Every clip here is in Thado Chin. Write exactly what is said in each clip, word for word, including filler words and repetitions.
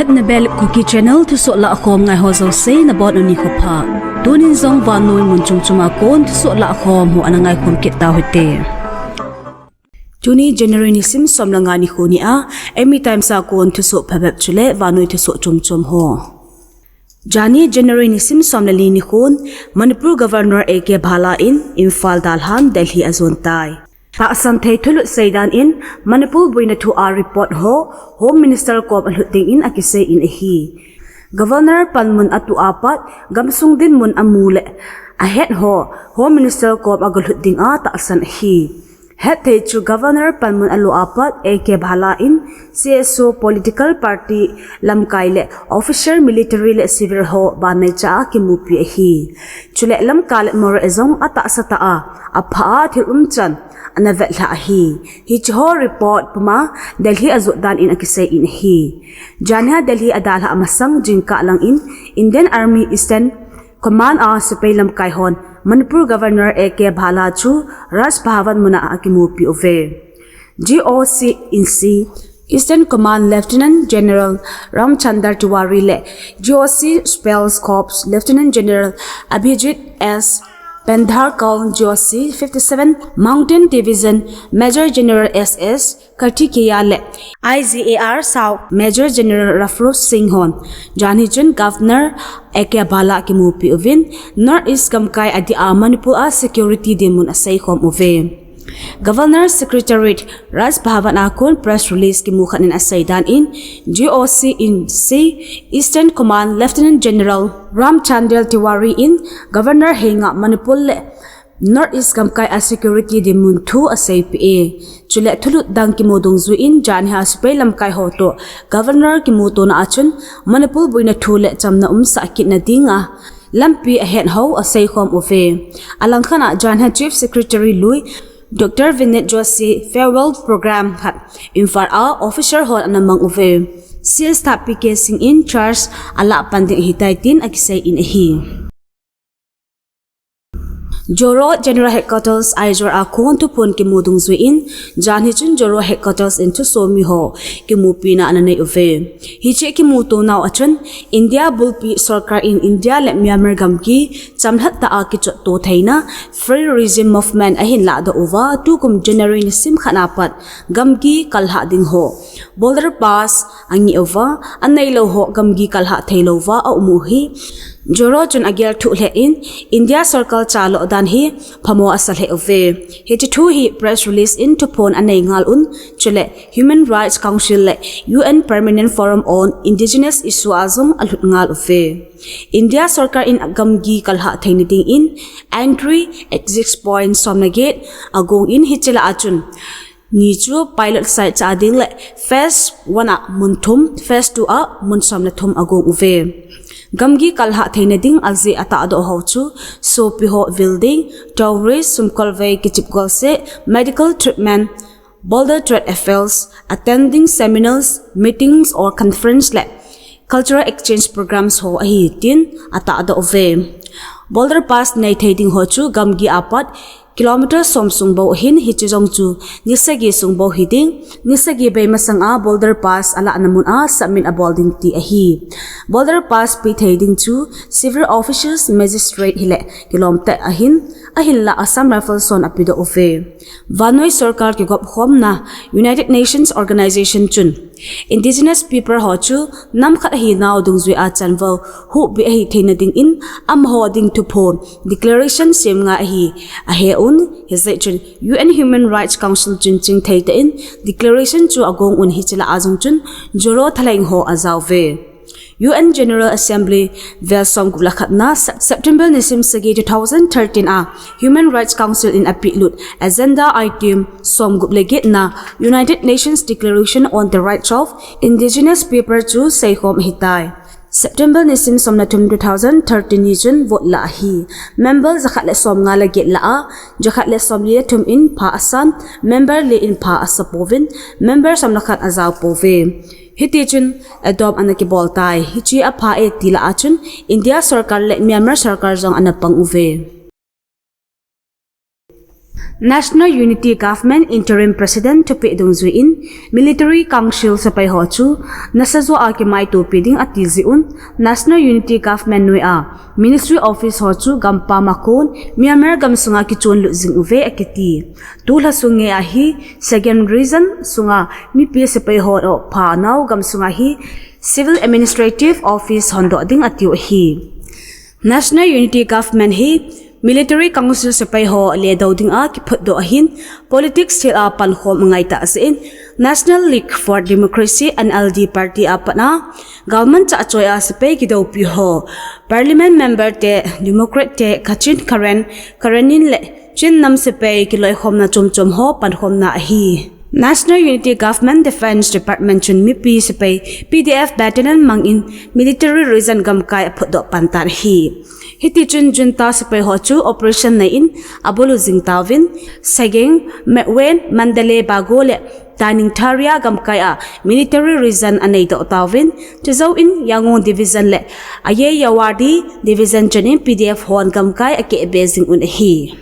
Nabel Kuki Channel thusoh lahkhom ngai ho jouse nabonun nikho pha. Tunin jong vannoi mun chom chom a kon thusoh lahkhom ho ana ngaikhom kit tauhite. Tuni January nisim som le nga nikho nia, Eimi Times a kon thusoh phabep chule vannoi thusoh chom chom ho. Janhi January nisim som le li nikhon, Manipur Governor A K Bhalla in Imphal dalhan Delhi ajon tai. Tahsan thei thulut seidan in Manipur boina thu a report ho Home Minister kom alhut dingin akisei in ahi. Governor panmun atoh apat gamsung dinmun amu le ahet ho Home Minister kom agalhut dinga tahsan ahi. Hetthei chu Governor panmun alo apat A K Bhalla in C S O political party lamkai le officer, military le civil ho banneicha a kimupi ahi. Chule Lamka le Moreh jong atahsa tah a, apha a thil umchan ana vetlhah ahi. Hiche ho report puma Delhi ajot dan in akisei in ahi. Janhia Delhi adalhah masang jingkah langin Indian Army Eastern Command a sepai lamkai hon Manipur Governor A K Bhalla chu Raj Bhavan muna akimupi uve. G O C in C Eastern Command Lieutenant General Ramchandar Tiwari le G O C Special Corps Lieutenant General Abhijit S Pendharkar, G O C fifty-seven Mountain Division Major General S S Kartikeya le I G A R South Major General Rafrooz Singh hon janhi chun Governor A K Bhalla akimupi uvin, North East gamkai adeh a Manipur a security dinmun aseikhom uve. Governor Secretariat Raj Bhavan a kon press release kimu khat in aseidan in, G O C in C Eastern Command Lieutenant General Ramchandar Tiwari in Governor henga Manipur le North East gamkai a security dinmun thu aseipeh e. Chule thulut dang kimu dungjuiyin janhia sepai lamkai ho toh Governor kimutona a chun Manipur boina thu le chamna umsah kitna dinga lampi ahet ho aseikhom uve. Alangkhat a janhia Chief Secretary lui Doctor Vineet Joshi farewell program khat Imphal a officer hon ana mang uve. C S Thap P K Singh in charge alah pan ding ahitai tin akisei in ahi. Joro General Headquarters Aizawl a kon thuphon kimu dungjuiyin, janhi chun Joro Headquarters in thusomi ho kimupina ana nei uve. Hiche kimuto nau a chun, India bulpi sorkar in India le Myanmar gamgi chamlhat tah a kichotto theina Free Regime Movement ahin lahdoh uva, tukum January nisim khat a pat gamgi kallhah ding ho border pass angeh uva, aneilou ho gamgi kallhah theilouva aum u hi Joro chun agel thuh lheh in, India sorkar chaloh dan hi phamo asa lheh uve. Hiche thu hi press release in thuphon anei ngal un, chule Human Rights Council le U N Permanent Forum on Indigenous Issue a jong alhut ngal uve. India sorkar in gamgi kallhah theina dingin entry exit point som le get agong in hiche lah a chun ni chu pilot site cha ding le phase one a mun thum, phase two a mun som le thum agong uve. Gamgi kallhah theina ding ajeh atahdoh ho chu sopi ho vil ding, tourist, sumkolvei kichep golseh, medical treatment, border trade affairs, attending seminars, meetings or conference le cultural exchange programs ho ahi tin atahdoh uve. Border pass nei thei ding ho chu gamgi apat kilometer som sung bou ahin, hiche jong chu ni sagi sung bou hiding, ni sagi bei masang a border pass alahna mun a submit abol ding ti ahi. Border pass pe thei ding chu civil officials, magistrate hile kilom tah ahin, ahinla Assam Rifles hon apedoh uve. Vannoi sorkar kigop khomna United Nations Organization chun Indigenous people ho chu nam khat ahinau dungjuia chanvou huhbeh ahi theina dingin amaho ding thuphon declaration sem ngai ahi ahe un, hijeh chun U N Human Rights Council chun chingthei tah in declaration chu agong un hiche lah a jong chun Joro thalheng ho ajao uve. U N General Assembly vel somgup le khatna Sep-, September nisim sagi two thousand thirteen a Human Rights Council in apehlut agenda item somgup le getna United Nations Declaration on the Rights of Indigenous People chu seikhom ahitai. September nisim som le thum two thousand thirteen ni chun vote la ahi. Member jakhat le somnga le get lah a, jakhat le somli le thum in pha asan, member li in pha asa pouvin, member som le khat ajao pouve. Hiti chun adom ana kibol tai. Hiche apha e ti lah a chun India sorkar le Myanmar sorkar jong ana pang uve. National Unity Government Interim President thupeh dungjuiyin Military Council sepai ho chu nasajou a kimaitopi ding ati jeh un National Unity Government noi a Ministry Office ho chu gampam a kon Myanmar gamsunga kichonlut jing uve akiti. Tulha sung ngei a hi Sagaing Region sunga mipi sepai ho phanau gamsunga hi Civil Administrative Office hondoh ding atiu ahi. National Unity Government hi Military Council sepai ho ledoh dinga kiphutdoh ahin, politics thil a pankhom angaitah jeh in, National League for Democracy, N L D party a pat a galmanchah choi a sepai kidoupi ho, Parliament member te, Democrat te, Kachin Karen, Karenin le Chin nam sepai kiloikhomna chomchom ho pankhomna ahi. National Unity Government Defence Department chun mipi sepai P D F battalion mangin Military Region gamkai aphutdoh pan tan ahi. Hitichun junta sepai ho chu operation neiyin abulu jing tauvin, Sagaing, Maweng, Mandalay, Bago le Tanintharyi gamkai a Military Region aneidoh tauvin, chujouvin Yangon Division le Ayeyarwady Division chun in P D F hon gamkai akehbe jing un ahi.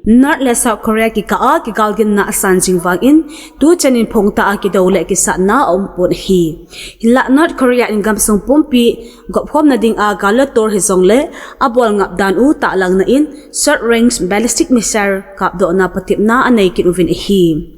North le South Korea kikah a kigalginna asan jing vangin, tuchan in phongtah a kidou le kisatna aumpon ahi. Hinlah North Korea in gamsung pumpi gopkhomna dinga gal le tor hijongle, abolngap dan u tahlangna in short range ballistic missile kapdohna patepna anei kit uvin ahi.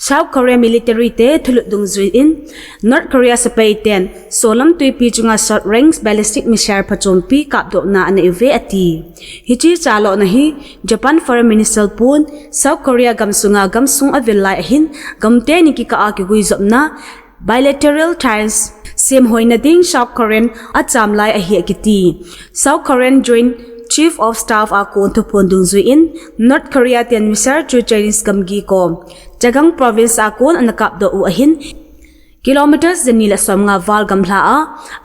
South Korea military te thulut dungjuiyin North Korea sepai ten Solam twipi chunga short range ballistic missile phachompi kapdohna anei uve ati. Hiche chalona hi Japan Foreign Minister pun South Korea gamsunga gamsung avil lai ahin, gamteni kikah a kiguijopna bilateral ties semhoina ding South Korean acham lai ahi akiti. South Korean Joint Chief of Staff a kon thuphon dungjuiyin North Korea ten missile chu Chinese gamgi kom Chagang Province a kon ana kapdoh u ahin, kilometers jani le somnga val gamla a,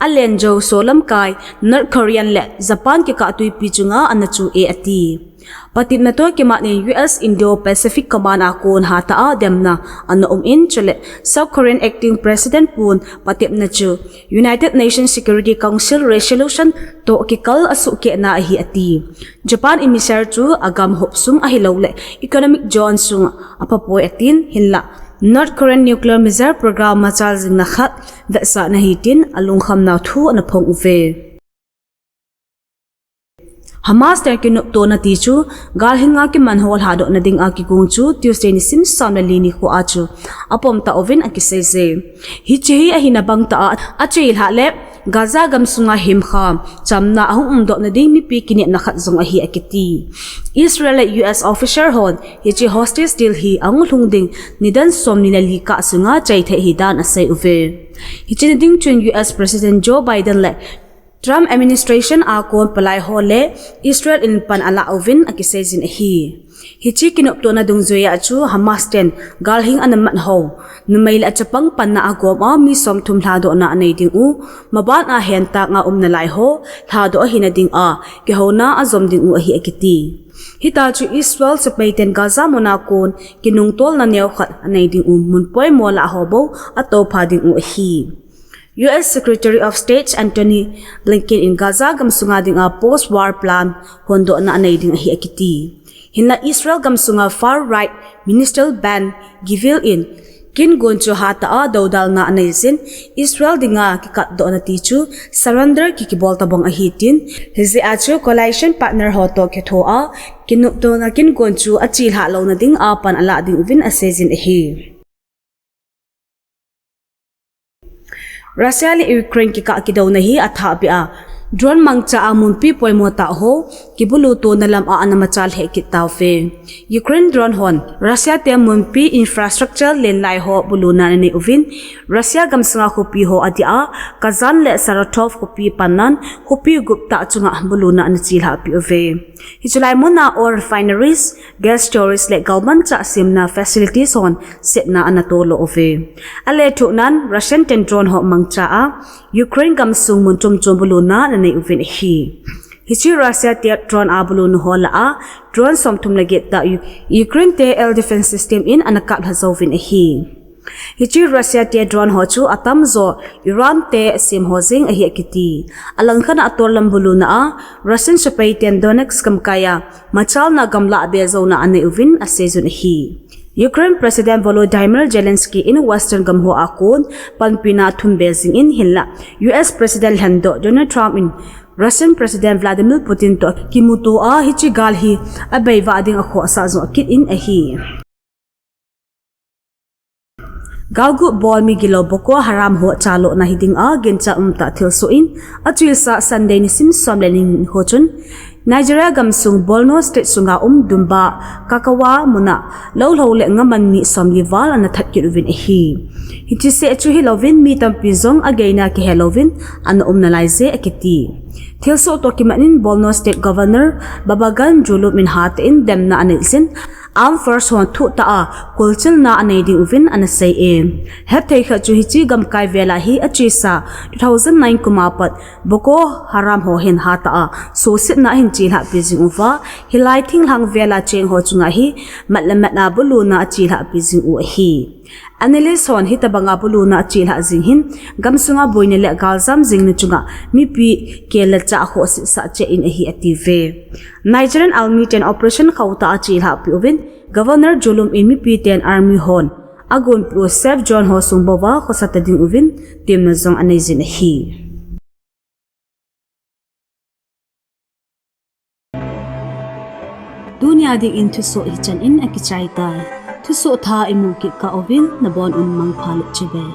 alenjou Solam kai North Korean le Japan kikah twipi chunga ana chu e ati. Patepna toh kimat in U S Indo-Pacific Command a kon hatah a demna ana um in, chule South Korean Acting President pun patepna chu United Nations Security Council Resolution toh kikal asuhkehna ahi ati. Japan in missile chu agam hop sung ahilouleh economic zone sung aphapoi atin, hinlah North Korean nuclear missile program machal jingna khat vetsahna ahi tin alungkhamnau thu ana phong uve. Hamas ten kinoptona ti chu galhinga kimanho lhadohna dinga kigong chu Tuesday nisim som le li nikho a chu apom tauvin akiseiye. Hiche hi ahina bangtah a achelhah le Gaza gamsunga himkham chamna ahung umdohna ding mipi kinepna khat jong ahi akiti. Israel le U S officer hon hiche hostage deal hi ahung lhung ding nidan somni le li kah sunga cheithei ahidan asei uve. Hiche nading chun U S President Joe Biden le Trump administration a kon palai ho le Israel in pan alah uvin akiseijin ahi. Hiche kinoptona dungjuia chu Hamas ten galhing ana matho numei le achapang panna agom a mi somthum lhadohna anei ding u, maban a hentanga umna lai ho lhadoh ahina dinga kihouna ajom ding u ahi akiti. Hitia chu Israel sepai ten Gaza muna kon kinungtolna neokhat anei ding u, mun poimo lah ho bou atoupha ding u ahi. U S Secretary of State Antony Blinken in Gaza gamsunga dinga post-war plan hondohna anei ding ahi akiti. Hinlah Israel gamsunga far-right Minister Ben Gvir in kingon chu hatah a doudalna aneijin, Israel dinga kikatdohna ti chu surrender kikibol tabang ahi tin, hijeh a chu coalition partner ho toh kithoa kinoptona kingon chu achelhah louna dinga pan alah ding uvin aseijin ahi. Russia le Ukraine kikah kidouna hi athahbeh a, drone mangcha a munpi poimo tah ho kibulu tona lam a ana machal lheh kit tauve. Ukraine drone hon Russia te munpi infrastructure lenlai ho buluna ananei uvin, Russia gamsunga khopi ho adia Kazan le Saratov khopi pannan khopi gup tah chunga buluna ana chelhahpi uve. Hiche lai muna oil refineries, gas storage le galmanchah semna facilities hon setna ana tolo uve. Alethuhnan Russian ten drone ho mangcha a Ukraine gamsung mun chomchom buluna ananei uvin ahi. Hiche Russia te drone a buluna ho lah a drone somthum le get tah U-, Ukraine te air defense system in ana kaplha jouvin ahi. Hiche Russia te drone ho chu atamjo Iran te asem ho jeng ahi akiti. Alangkhat a atollam buluna a Russian sepai ten Donetsk gamkai a machalna gamlah a be jouna anei uvin aseijun ahi. Ukraine President Volodymyr Zelensky in Western gam ho a kon panpina athum be jing in hinlah U S President lhendoh Donald Trump in Russian President Vladimir Putin toh kimuto a hiche gal hi abeivah ding akhohsah jong akit in ahi. Galguh bol migilou Boko Haram ho chalona hiding a ginchat umtah thilsoh in achesa Sunday nisim som le ni ho chun Nigeria gamsung Borno State sunga um Dumba Kakawa muna loulhou le ngaman mi somli val ana that kit uvin ahi. Hiche seh chu hilouvin mi tampi jong ageina kihe louvin ana um nalai je akiti. Thilsoh toh kimat in Borno State Governor Babagana Zulum in hatah in demna anei jin, Armed Force hon thuhtah a kolchilna anei ding uvin ana sei e. Hetthei khat chu hiche gamkai vel a hi achesa two thousand nine kum a pat Boko Haram ho hin hatah a suhsetna ahin chelhahpi jing uva, hilai thinglhang vel a cheng ho chunga hi mat le mat a buluna achelhahpi jing u ahi. Analyst hon hitobanga buluna achelhah jing hin gamsunga boina le galjam jingna chunga mipi kel le chah khohsetsah cheh in ahi atiuve. Nigerian Army ten operation khauhtah a achelhahpi uvin Governor Zulum in mipi ten Army hon agonpeh u safe zone ho sung bouva khosa ta ding uvin temna jong anei jin ahi. Tunia dingin thusoh hichan in akichai tai. Thusoh thah imu kit kah uvin nabon un mangpha le chibai.